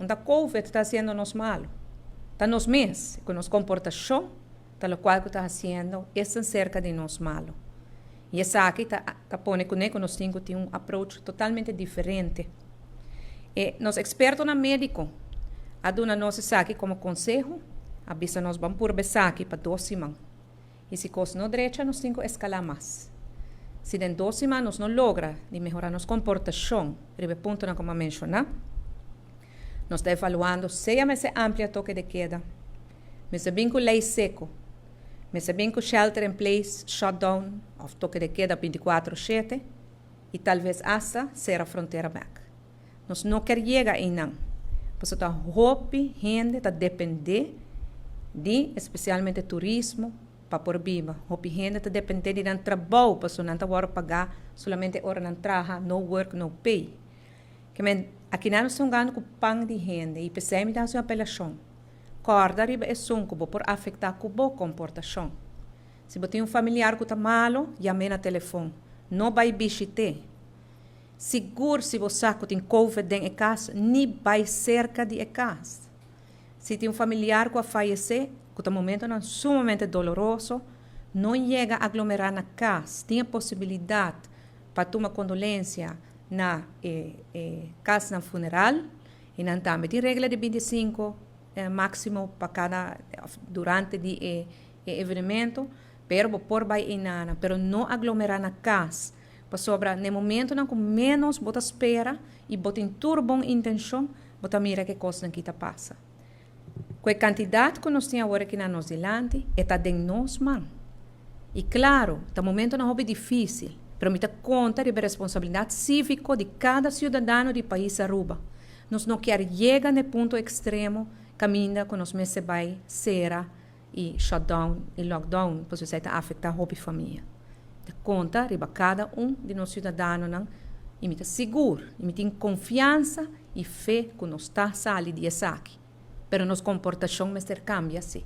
No ta COVID ta hasiendo nos malo. Ta nos mes, ku nos komportashon, ta lokual ku ta hasiendo esnan serka di nos malo. I esaki ta pone kuné ku nos tin ku tin un approach totalmente diferente. E nos ekspertonan médiko a duna nos esaki komo konseho, a bisa nos ban purba esaki pa 2 siman. I si kos no drecha, nos tin ku eskalá mas. Si den 2 siman nos no logra di mehorá nos komportashon, riba puntonan ku mi a menshoná, nos ta evaluando sea mester amplia toque de queda, mester bin ku lei seco, mester bin ku shelter in place, shutdown, òf toque de queda 24/7, i talbes hasta sera frontera bèk. Nos no ke yega einan. Pasobra ta hopi hende ta dependé di espesialmente turismo pa por biba. Hopi hende ta dependé di nan trabou, pasobra nan ta wòrdu pagá solamente ora nan traha, no work, no pay. Ke men, aki nos ta hungando ku pan di hende i p'esei mi ta hasi un apelashon. Kòrda riba esun ku bo por afektá ku bo komportashon. Si bo tin un familiar ku ta malo, yam'é na telefòn. No bai bishit'é. Sigur si bo sa ku tin COVID den e kas, ni bai serka di e kas. Si tin un familiar ku a fayesé, ku ta momentonan sumamente doloroso, no yega aglomerá na kas. Tin e posibilidat pa tuma kondolensia na kas na funeral i nan tambe tin regla di 25 máksimo pa kada durante di e evento, pero bo por bai einan, pero no aglomerá na kas. Pasobra na momentonan ku menos bo ta spera i bo tin tur bon intenshon, bo ta mira ku kosnan aki ta pasa. Ku e kantidat ku nos tin awor aki na nos dilanti, ta den nos man. I klaro, ta momentonan hopi difísil, pero mi ta konta di responsabilidat síviko di kada siudadano di pais Aruba. Nos no ke yega na punto ekstremo kaminda ku nos mester bai sera i shutdown i lockdown, pasobra esei ta afektá hopi famia. Ta konta riba kada un di nos siudadanonan i mi ta sigur, i mi tin konfiansa i fe ku nos ta sali di esaki. Pero nos komportashon mester kambia sí.